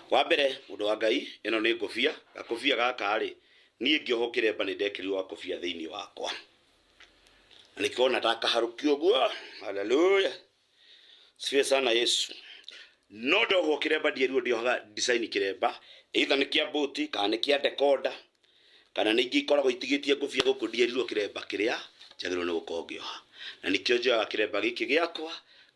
Wa mbere mũndũ wa Ngai, ĩno nĩ ngũbia, gakũbia gaka rĩ, niĩ ngĩohwo kĩremba nĩ ndekĩrirwo gakũbia thĩinĩ wakwa. Na nĩkĩo wona ndakaharũkia ũguo, haleluya, sifiwe sana Yesu. No ndohwo kĩremba ndierirwo ndĩohaga design kĩremba, either nĩ kĩa mbũti kana nĩ kĩa decoder, kana nĩ ingĩ ikoragwo itigĩtie ngũbia gũkũ ndierirwo kĩremba kĩrĩa njagĩrĩirwo nĩ gũkorwo ngĩoha. Na nĩkĩo njoyaga kĩremba gĩkĩ gĩakwa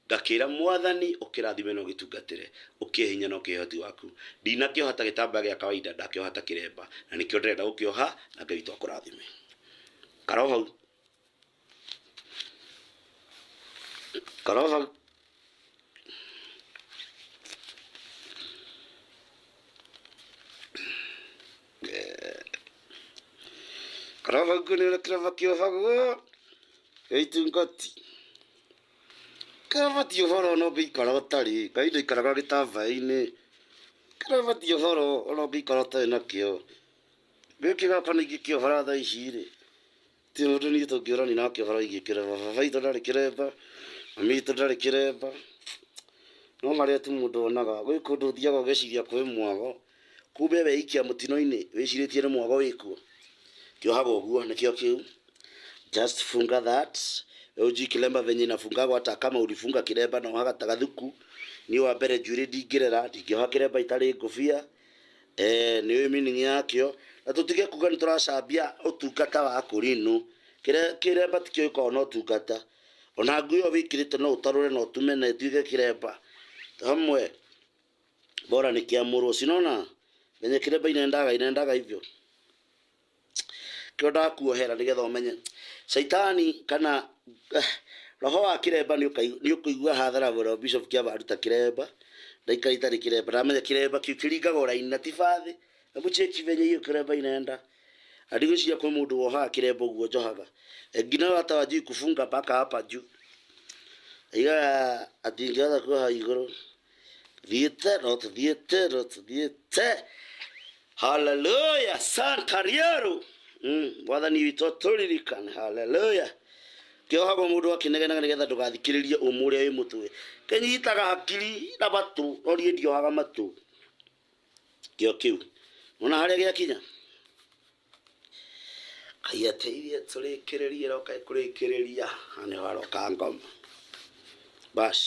ngakĩra mwathani ũkĩrathime na ũgĩtungatĩre, ũkĩhe hinya na ũkĩhe ũhoti waku. Ndinakĩoha ta gĩtambaya gĩa kawaida, ndakĩoha ta kĩremba na nĩkĩo ndĩrenda gũkĩoha na Ngai witũ akũrathime. Karo hau. Karo hau. Karo hau nĩ ũrĩa kĩremba kĩohagwo gĩitungati. Kĩremba ti ũhoro ona ũngĩikara ũtarĩ, Ngai ndaikaraga gĩtambaya-inĩ. Kĩremba ti ũhoro ona ũngĩikara ũtarĩ nakĩo. Gĩkĩ gĩakwa nĩ ingĩkĩohora thaa ici rĩ, ti ũndũ niĩ tũngĩũrani nake ũhoro wĩgiĩ kĩremba. Baba witũ ndarĩ kĩremba, mami witũ ndarĩ kĩremba, no harĩa tu mũndũ onaga, gwĩ kũndũ ũthiaga ũgeciria kwĩ mwago, kumbe weikia mũtino-inĩ wĩcirĩtie nĩ mwago wĩkuo. Kĩohagwo ũguo nĩkĩo kĩu, just funga that. Wewe hujui kilemba venye inafungagwa hata kama ulifunga kilemba na ohaga ta gathuku. Niĩ wa mbere njuĩrĩ ndingĩrera, ndingĩoha kĩremba itarĩ ngũbia. Eh, nĩ ũĩ meaning yakĩo na tũtige kuga nĩ tũracambia ũtungata wa kũrinũ. Kĩremba tikĩo gĩkoragwo na ũtungata, ona nguo ĩyo wĩkĩrĩte no ũtarũre na ũtume na ĩtuĩke kĩremba hamwe, bora nĩ kĩamũrwo. Si unaona venye kĩremba inaendaga inaendaga hivyo. Kĩo ndakuohera nĩgetha ũmenye caitani kana roho wa kĩremba nĩ ũkũigua hathara mũno. Bishop Kĩama aruta kĩremba, ndaikara itarĩ kĩremba, ndamenya kĩremba kĩu kĩringaga raini na ti bathi. Hebu cheki venye hiyo kĩremba inaenda. Na ndigwĩciria kwĩ mũndũ wohaga kĩremba ũguo njohaga. Wengine hata hawajui kufunga mpaka hapa juu. Aigaga atingĩhota kuoha igũrũ. Thiĩte no tũthiĩte no tũthiĩte. Haleluya, Santa Riero. Mwathani witũ atũririkane. Haleluya. Kĩohagwo mũndũ akĩnegenaga nĩgetha ndũgathikĩrĩrie ũmũ ũrĩa wĩ mũtwe. Kĩnyitaga hakiri na matũ, no niĩ ndiohaga matũ. Kĩo kĩu. Nĩwona harĩa gĩakinya? Ngai ateithie tũrĩkĩrĩrie roka kũrĩkĩrĩria. Haha nĩho haroka ngoma. Bas.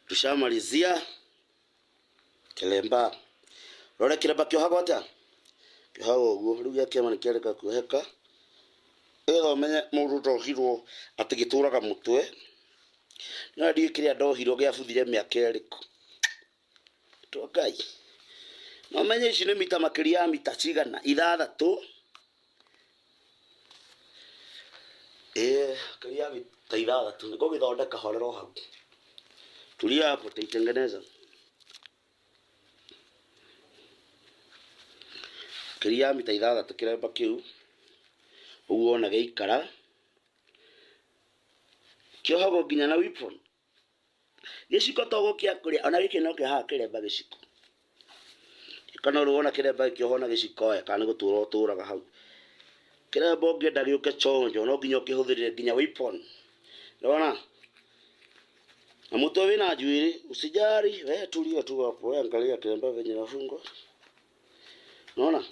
Tushamalizia kĩremba. Rore kĩremba kĩohagwo atĩa? Kĩohagwo ũguo. Rĩu gĩa kĩama nĩ kĩarĩka kuoheka. Nĩgetha ũmenye mũndũ ndohirwo atĩ gĩtũraga mũtwe. No ndiũĩ kĩrĩa ndohirwo gĩabuthire mĩaka ĩrĩkũ. Twa Ngai. Na ũmenye ici nĩ mita makĩria ya mita cigana? Ithathatũ. Ĩĩ makĩria ya mita ithathatũ. Nĩ ngũgĩthondeka horera o hau. Tulia hapo nitaitengeneza. Makĩria ya mita ithathatũ kĩremba kĩu. Ũguo wona gĩaikara. Kĩohagwo nginya na weapon. Gĩciko to gũkĩa kũrĩa, ona gĩkĩ no kĩohaga kĩremba gĩciko. Kana ũrĩ wona kĩremba gĩkĩohwo na gĩciko ĩ, kana nĩ gũtũra ũtũraga hau. Kĩremba ũngĩenda gĩũke chonjo no nginya ũkĩhũthĩrĩre nginya weapon. Nĩwona? Na mũtwe wĩna njuĩrĩ, usijali, we tulia tu hapo, we angalia kĩremba venye inafungwa. Nĩwona?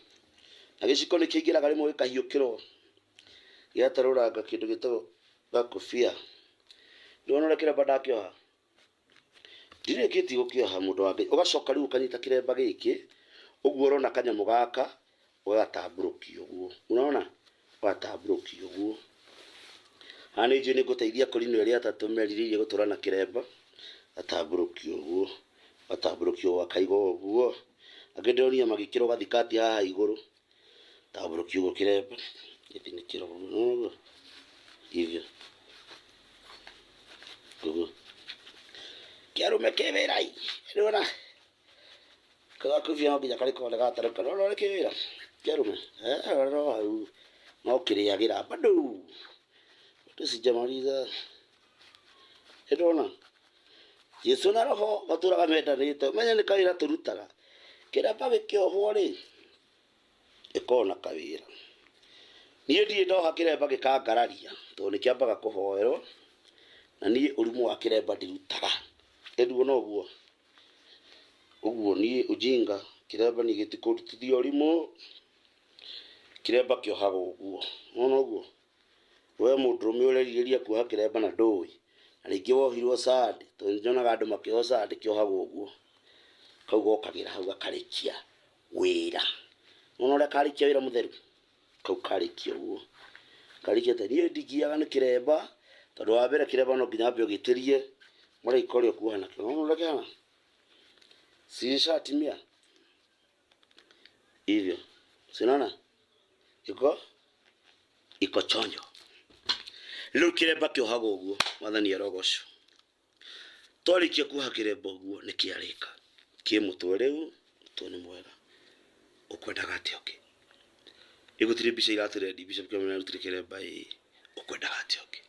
Na gĩciko nĩ kĩingĩraga rĩmwe gĩkahiũkĩrwo, gĩgatarũranga kĩndũ gĩtagwo gakũbia. Nĩwona ũrĩa kĩremba ndakĩoha? Ndirĩkĩtie gũkĩoha mũndũ wa Ngai. Ũgacoka rĩu ũkanyita kĩremba gĩkĩ, ũguo ũrona kanyamũ gaka, ũgagatambũrũkia ũguo. Unaona? Ũgatambũrũkia ũguo. Haha nĩ njũĩ nĩ ngũteithia kũrinũ erĩ atatũ merirĩirie gũtũra na kĩremba. Ũgatambũrũkia ũguo, ũgatambũrũkia ũgakaigwo ũguo. Angĩ ndĩronire magĩkĩrwo gathikati haha igũrũ. Tambũrũkia ũguo kĩremba, gĩthinĩkĩro ũguo, hivyo ũguo. Kĩarume kĩ wĩra ĩ, nĩwona gakũbia no nginya karĩkorwo nĩ gatarũka, nĩwona ũrĩa kĩ wĩra kĩarume, rora o hau no kĩrĩagĩra bado, bado sijamaliza, nĩndona Jesũ na roho matũraga mendanĩte, ũmenye nĩ kawĩra tũrutaga, kĩremba gĩkĩohwo rĩ, ĩkoragwo na kawĩra. Niĩ ndirĩ ndoha kĩremba gĩkangararia tondũ nĩ kĩambaga kũhoerwo na niĩ ũrimũ wa kĩremba ndirutaga. Ĩguo noguo. Ũguo niĩ ujinga kĩremba niĩ gĩtikũrutithia ũrimũ. Kĩremba kĩohagwo ũguo. Wona ũguo? We mũndũrũme ũrerirĩria kuoha kĩremba na ndũĩ, na rĩngĩ wohirwo sandi, tondũ nĩnyonaga andũ makĩohwo sandi kĩohagwo ũguo. Kau gokagĩra hau gakarĩkia wĩra. Nĩwona ũrĩa karĩkia wĩra mũtheru? Kau karĩkia ũguo. Karĩkia atĩa? Niĩ ndingiaga nĩ kĩremba, tondũ wa mbere kĩremba no nginya wambe ũgĩtĩrie mũraika ũrĩa ũkuoha nakĩo. Nĩwona ũrĩa kĩhana? Si ishatimia hivyo, si unaona iko iko chonjo. Rĩu kĩremba kĩohagwo ũguo, Mwathani arogocwo. Twarĩkia kuoha kĩremba ũguo nĩ kĩarĩka. Kĩ mũtwe rĩu, mũtwe nĩ mwega. Ũkwendaga atĩa ũngĩ? Ĩ gũtirĩ mbica iratũrendi mbica kĩrutire kĩremba ĩ, ũkwendaga atĩa ũngĩ?